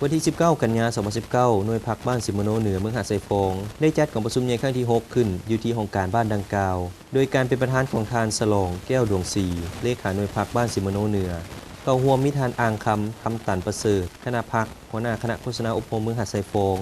ວັນທີສິບເກົ້າ ກັນຍາ ສອງພັນສິບເກົ້າ ໜ່ວຍພັກບ້ານສີມະໂນເໜືອ ເມືອງຫາດຊາຍຟອງ ໄດ້ຈັດກອງປະຊຸມໃຫຍ່ຄັ້ງທີຫົກ ຂຶ້ນຢູ່ທີ່ຫ້ອງການບ້ານດັ່ງກ່າວ ໂດຍການເປັນປະທານຂອງທ່ານ ສະຫຼອງ ແກ້ວດວງສີ ເລຂາໜ່ວຍພັກບ້ານສີມະໂນເໜືອ. ເຂົ້າຮ່ວມມີທ່ານ ອ່າງຄຳ ຄຳຕັນປະເສີດ ຄະນະພັກ ຫົວໜ້າຄະນະໂຄສະນາອົບຮົມເມືອງຫາດຊາຍຟອງ,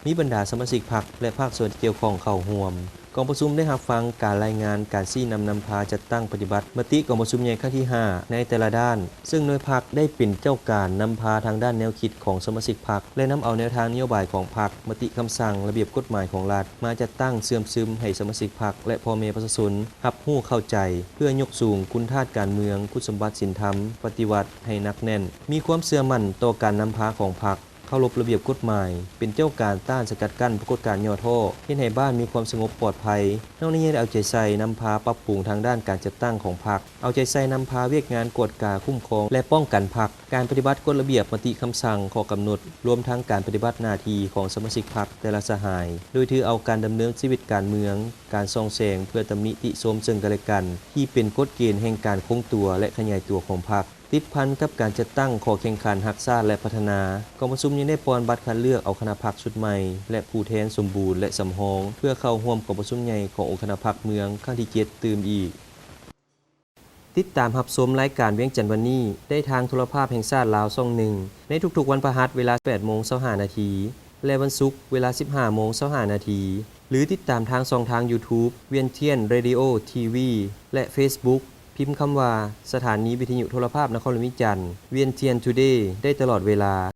ມີບັນດາສະມາຊິກພັກ ແລະ ພາກສ່ວນທີ່ກ່ຽວຂ້ອງເຂົ້າຮ່ວມ. ກອງປະຊຸມໄດ້ຮັບຟັງການລາຍງານການຊີ້ນຳນຳພາຈັດຕັ້ງປະຕິບັດມະຕິກອງປະຊຸມໃຫຍ່ຄັ້ງທີຫ້າ ໃນແຕ່ລະດ້ານ, ເຊິ່ງໜ່ວຍພັກໄດ້ເປັນເຈົ້າການນຳພາທາງດ້ານແນວຄິດຂອງສະມາຊິກພັກ ແລະ ນຳເອົາແນວທາງນະໂຍບາຍຂອງພັກ, ມະຕິຄຳສັ່ງ, ລະບຽບກົດໝາຍຂອງລັດ ມາຈັດຕັ້ງເຊື່ອມຊຶມໃຫ້ສະມາຊິກພັກ ແລະ ພໍ່ແມ່ປະຊາຊົນຮັບຮູ້ເຂົ້າໃຈ ເພື່ອຍົກສູງຄຸນທາດການເມືອງ, ຄຸນສົມບັດສິນທຳ, ປະຕິວັດໃຫ້ໜັກແໜ້ນ, ມີຄວາມເຊື່ອໝັ້ນຕໍ່ການນຳພາຂອງພັກ, ເຄົາລົບລະບຽບກົດໝາຍ, ເປັນເຈົ້າການຕ້ານສະກັດກັ້ນປາກົດການຫຍໍ້ທໍ້, ເຮັດໃຫ້ບ້ານມີຄວາມສະຫງົບປອດໄພ. ນອກນີ້ຍັງໄດ້ເອົາໃຈໃສ່ນຳພາປັບປຸງທາງດ້ານການຈັດຕັ້ງຂອງພັກ, ເອົາໃຈໃສ່ນຳພາວຽກງານກວດກາ, ຄຸ້ມຄອງ ແລະ ປ້ອງກັນພັກ, ການປະຕິບັດກົດລະບຽບ, ມະຕິຄຳສັ່ງ, ຂໍ້ກຳນົດ, ລວມທັງການປະຕິບັດໜ້າທີ່ຂອງສະມາຊິກພັກແຕ່ລະສະຫາຍ, ໂດຍຖືເອົາການດຳເນີນຊີວິດການເມືອງ, ການສ່ອງແສງເພື່ອຕຳໜິຕິຊົມເຊິ່ງກັນແລະກັນ ທີ່ເປັນກົດເກນແຫ່ງການຄົງຕົວ ແລະ ຂະຫຍາຍຕົວຂອງພັກ. ຕິດພັນກັບການຈັດຕັ້ງຂໍ້ແຂ່ງຂັນຮັກຊາດ ແລະ ພັດທະນາ, ກອງປະຊຸມຍັງໄດ້ປ່ອນບັດຄັດເລືອກເອົາຄະນະພັກຊຸດໃໝ່ ແລະ ຜູ້ແທນສົມບູນ ແລະ ສຳຮອງ ເພື່ອເຂົ້າຮ່ວມກອງປະຊຸມໃຫຍ່ຂອງອົງຄະນະພັກເມືອງຄັ້ງທີເຈັດຕື່ມອີກ. ຕິດຕາມຮັບຊົມລາຍການວຽງຈັນວັນນີ້ ໄດ້ທາງໂທລະພາບແຫ່ງຊາດລາວຊ່ອງໜຶ່ງ ໃນທຸກໆວັນພະຫັດເວລາແປດໂມງຊາວຫ້ານາທີ ແລະ ວັນສຸກເວລາສິບຫ້າໂມງຊາວຫ້ານາທີ ຫຼື ຕິດຕາມທາງຊ່ອງທາງ YouTube ວຽງທຽນ Radio TV ແລະ Facebook ພິມຄຳວ່າ ສະຖານີວິທະຍຸໂທລະພາບນະຄອນຫຼວງວຽງຈັນ ວຽງທຽນ Today ໄດ້ຕະຫຼອດເວລາ.